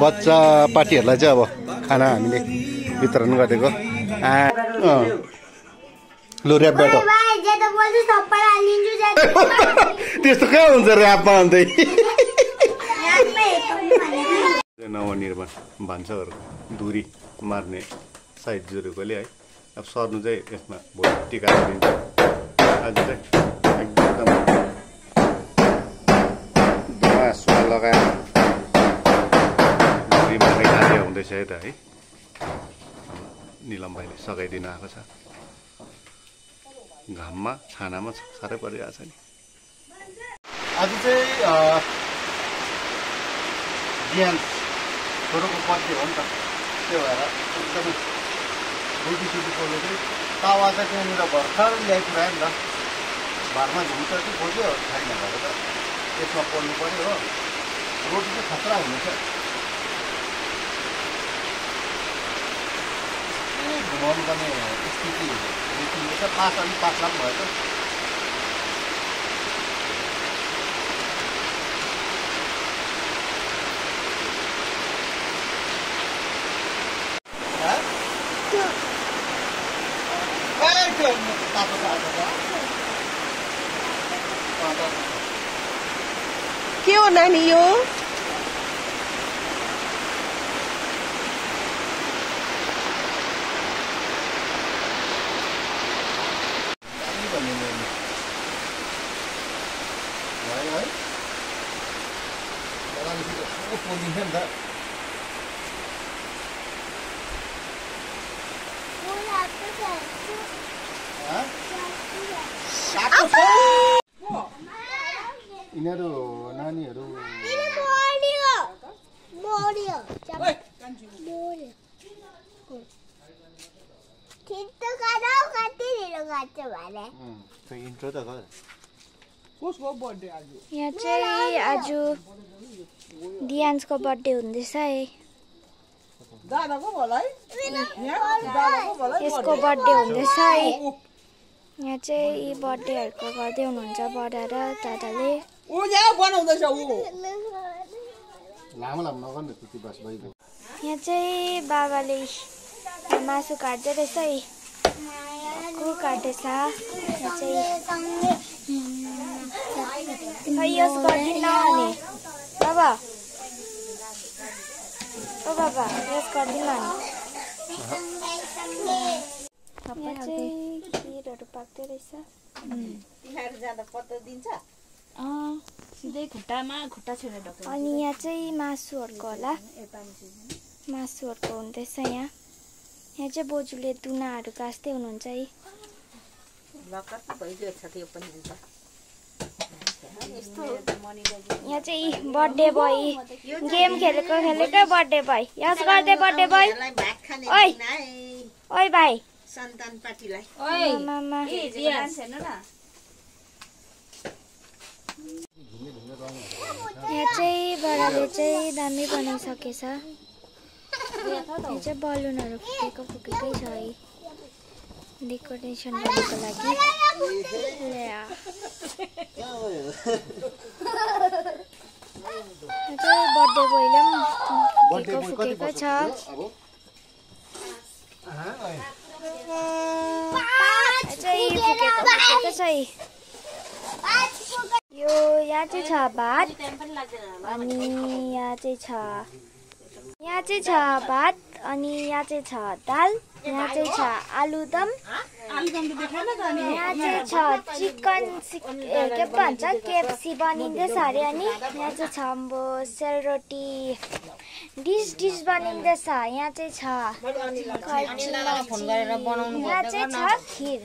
बच्चा पार्टीहरूलाई चाहिँ अब खाना हामीले वितरण गरेको। लु ऱ्याप बाटो त्यस्तो कहाँ हुन्छ ऱ्यापमा अन्त नवनिर्माण भान्साहरूको धुरी मार्ने साइड जोरेकोले है। अब सर्नु चाहिँ यसमा भोलि टिका दिन्छ। आज चाहिँ एकदम धुवा लगाएर धुरी मार्ने कार्य हुँदैछ है त है। निलम भाइले सघाइदिन आएको छ। घाममा छानामा साह्रै परिरहेको छ नि। आज चाहिँ बिहान छोरोको बर्थडे हो नि त, त्यो भएर एकदमै रोटी पोल्नु चाहिँ तावा चाहिँ त्यहाँनिर भर्खर ल्याइपुऱ्यायो नि त। घरमा झुम्छ कि खोज्यो छैन भएको त यसमा पोल्नु पऱ्यो हो। रोटी चाहिँ खतरा हुनेछ। घुमाउनु पर्ने स्थिति देखिँदैछ। पास अलिक पातला पनि भयो त। के हो नानी यो? यिनीहरू नानीहरू इन्ट्रो त यहाँ चाहिँ आज दियान्सको बर्थडे हुँदैछ है। यसको बर्थडे हुँदैछ है। यहाँ चाहिँ बर्थडेहरूको गर्दै हुनुहुन्छ बडा र दादाले। यहाँ चाहिँ बाबाले मासु काट्दै रहेछ है। को काट्दैछ यहाँ चाहिँ यस गर्दिन अनि बाबा ओ बाबा यस गर्दिन अनि यहाँ चाहिँ खिरहरू पाक्दै रहेछ। अनि यहाँ चाहिँ मासुहरूको होला, मासुहरूको हुँदैछ यहाँ। यहाँ चाहिँ बोजूले दुनाहरू कास्दै हुनुहुन्छ है। यहाँ चाहिँ बर्थडे बोय गेम खेलेकै बर्थडे बोय। यस गर्दै बर्थडे बोय। ओइ ओइ भाइ सन्तान पार्टीलाई ओइ मामा यहाँ चाहिँ बडाले चाहिँ दामी बनाइसकेछ। यहाँ चाहिँ बलुनहरू फुकेकै छ है डेकोरेसन गर्नको लागि। यहाँ चाहिँ बर्थडे बोयले पनि फुकेको छ। चाहिँ फुकेको छ है। यो यहाँ चाहिँ छ भात अनि यहाँ चाहिँ छ भात अनि यहाँ चाहिँ छ दाल। यहाँ चाहिँ छ आलुदम। यहाँ चाहिँ छ चिकन के भन्छ केएफसी बनिँदैछ अरे। अनि यहाँ चाहिँ छ अम्बो सेलरोटी डिस बनिँदैछ। यहाँ चाहिँ छ यहाँ चाहिँ छ खिर।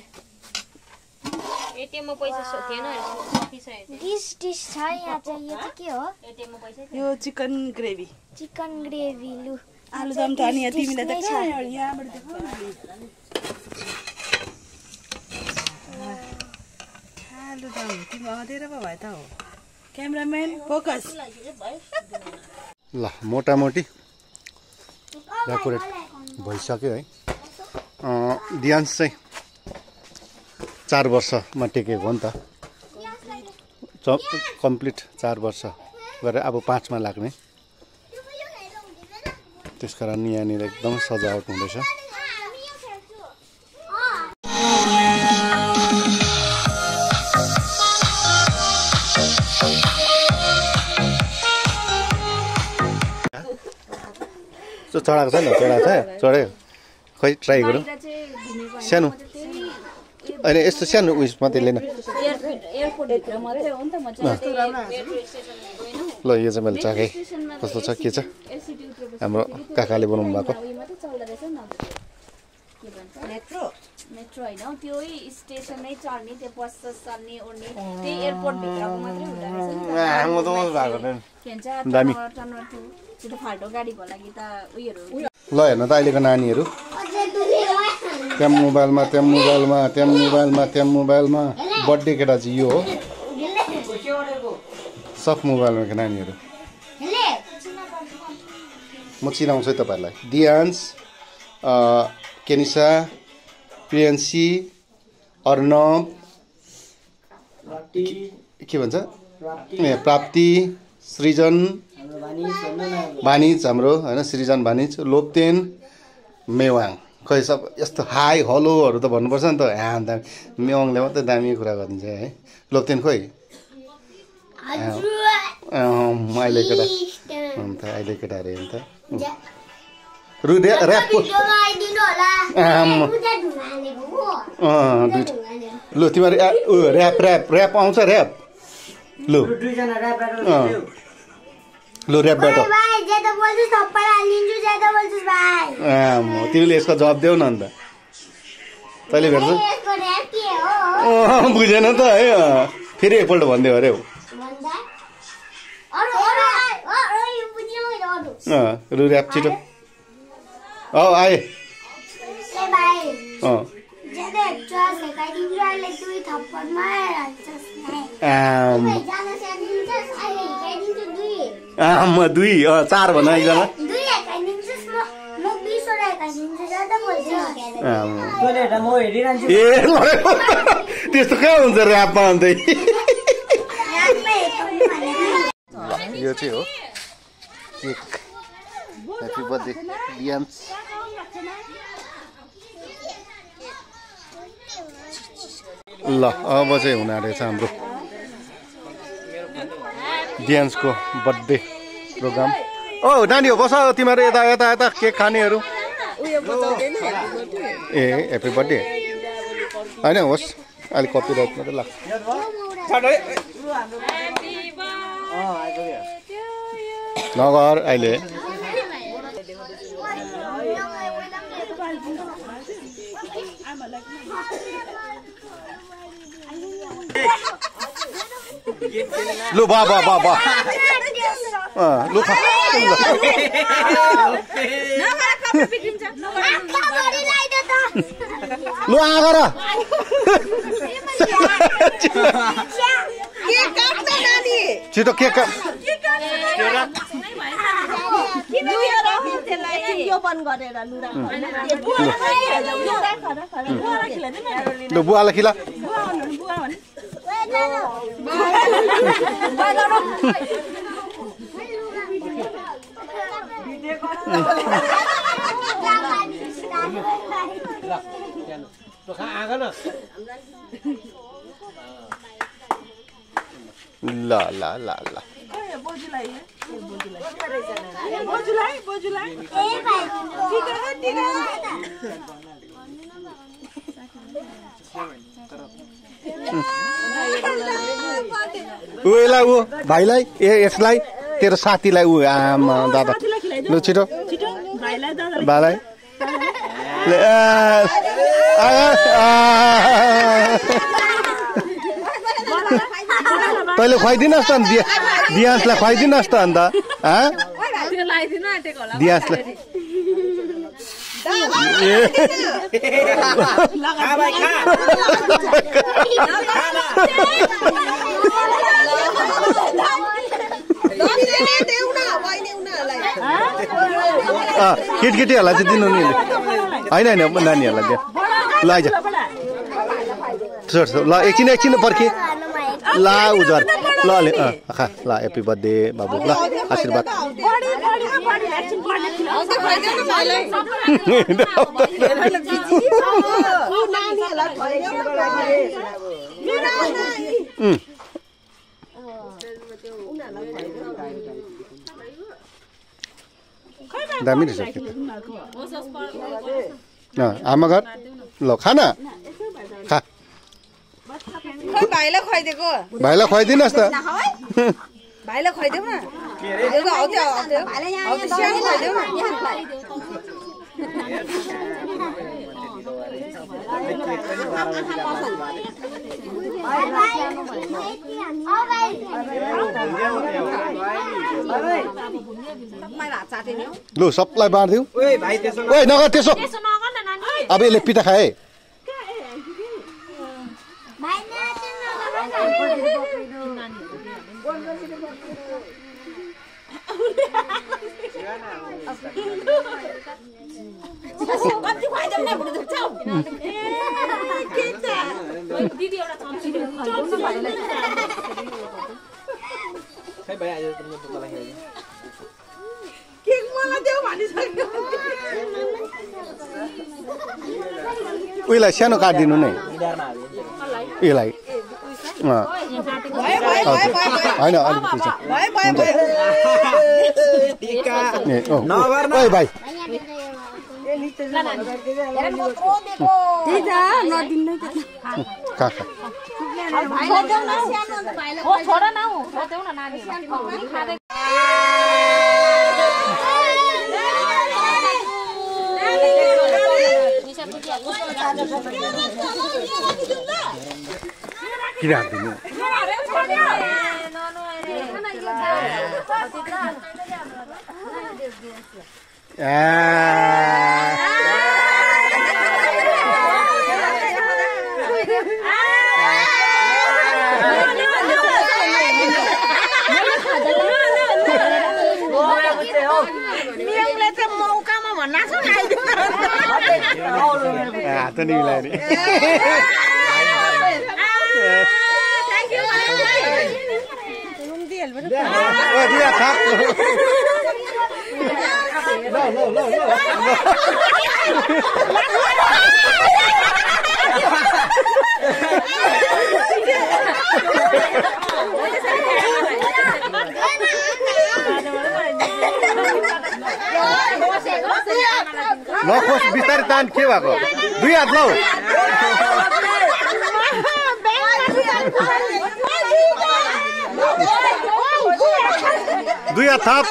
एटीएममा पैसा थिएन डिस छ। यहाँ चाहिँ यो चाहिँ के हो? यो चिकन ग्रेभी लु आलुदम त अनि तिमीले त यहाँबाट देखौ आलुदम तिमी अँधेरो पो भयो त हो। Cameraman focus. ल मोटामोटी डेकोरेट भइसक्यो है। दियान्स चाहिँ 4 वर्षमा टेकेको हो नि त। कम्प्लिट 4 वर्ष गरेर अब 5मा लाग्ने। त्यसकारण यहाँनिर एकदम सजावट हुँदैछ। चढाएको छ नि चढ्यो खै ट्राई गरौँ सानो होइन यस्तो सानो उयस मात्रै लिएन ल यो चाहिँ मैले चाखेँ कस्तो छ के छ हाम्रो काकाले बनाउनु भएको मेट्रो हैन त्यो स्टेसनै चढ्ने त्यो बस चल्ने ओर्ने त्यही एयरपोर्ट भित्रको मात्रै हुँदा रहेछ नि दामी त्यो फाल्टो गाडी भला कि त उयोहरु ल हेर्न त अहिलेको नानीहरु त्यहाँ मोबाइलमा बर्थडे केटा चाहिँ यो हो सब मोबाइलमा के नानीहरु म चिनाउँछु है तपाईहरुलाई दियान्स केनिसा प्रियन्सी अर्णव के भन्छ प्राप्ति सृजन भानिज हाम्रो हैन सृजन भानिज लोप्तेन मेवाङ खै सब यस्तो हाई हलोहरु त भन्नुपर्छ नि त अन्त मेवाङले मात्रै दामी कुरा गरिदिन्छ है लोप्तेन खोइ अहिले केटा रे अन्त रु र्याप लु तिमीहरू र्याप आउँछ र्याप लु र्याप बाटो तिमीले यसको जवाब देऊ न अन्त तैँले भेट्छ बुझेन त है फेरि एकपल्ट भनिदेऊ अरे रु र्याप छिटो आए दुई चार भन एकजना त्यस्तो कहाँ हुन्छ र्यापमा अन्त यो चाहिँ हो केक ह्यापी बर्थडे डियान्स ल अब चाहिँ हुन आँटेको छ हाम्रो डियान्सको बर्थडे प्रोग्राम ओ नानी हो बस तिमीहरू यता यता यता केक खानेहरू ए ह्याप्पी बर्थडे होइन होस् अहिले कपिराइट मात्रै लाग्छ नगर अहिले लु बा लु लु आगर छिटो केक लु बुवालाई खिला ल ल ल ल उलाई ऊ भाइलाई यसलाई तेरो साथीलाई ऊ आमा दादा लु छिटो भाइलाई तैँले खुवाइदिनुहोस् त दियान्सलाई खुवाइदिनुहोस् त अन्त दियान्सलाई केटीहरूलाई चाहिँ दिनु नि होइन नानीहरूलाई दियो ल आइज ल एकछिन पर्खे ला उजर ल ह्याप्पी बर्थडे बाबु ल आशीर्वाद दामी रहेछ आमा घर ल खाना खा भाइलाई खुवाइदिएको भाइलाई खुवाइदिनुहोस् त भाइलाई खुवाइदेऊ न लु सबलाई बाँडिदिउँ ओइ नगर त्यसो अब यसले पिठा खाए उयोलाई सानो काटिदिनु नै यसलाई होइन अलिकति भाइ किन हाल्दिनु हात नि मिलाएर नखोस् बिस्तारै तान के भएको दुई हात लौ दुई हात थप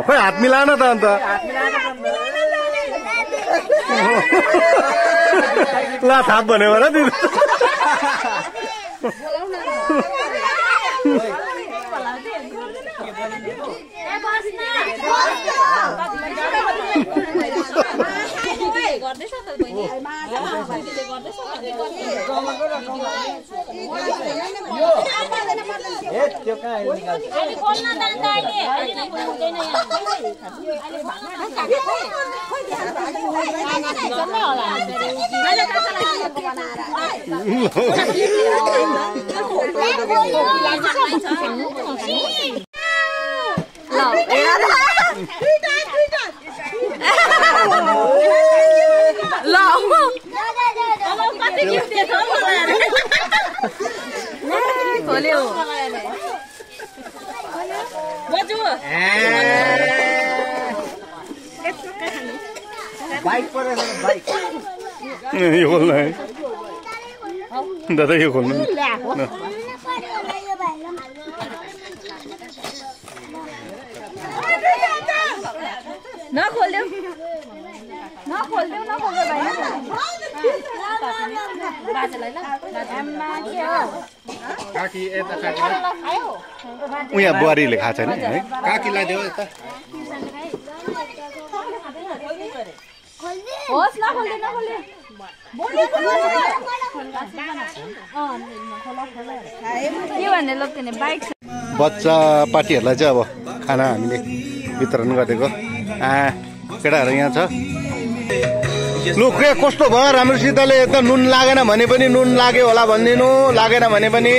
खोइ हात मिलान त अन्त ला थाप भन्यो भने तिमी बाइक परेछ बाइक यो खोल्नु है दादा यो खोल्नु नखोल्देऊ उहाँ बुहारीले खाएको छैन है काकीलाई देऊ यता होस् नखोल्दे के भन्ने लोग्ने बाइक बच्चा पार्टीहरूलाई चाहिँ अब खाना हामीले वितरण गरेको केटाहरू यहाँ छ लु के कस्तो भयो राम्रोसितले त नुन लागेन भने पनि नुन लाग्यो होला भनिदिनु लागेन भने पनि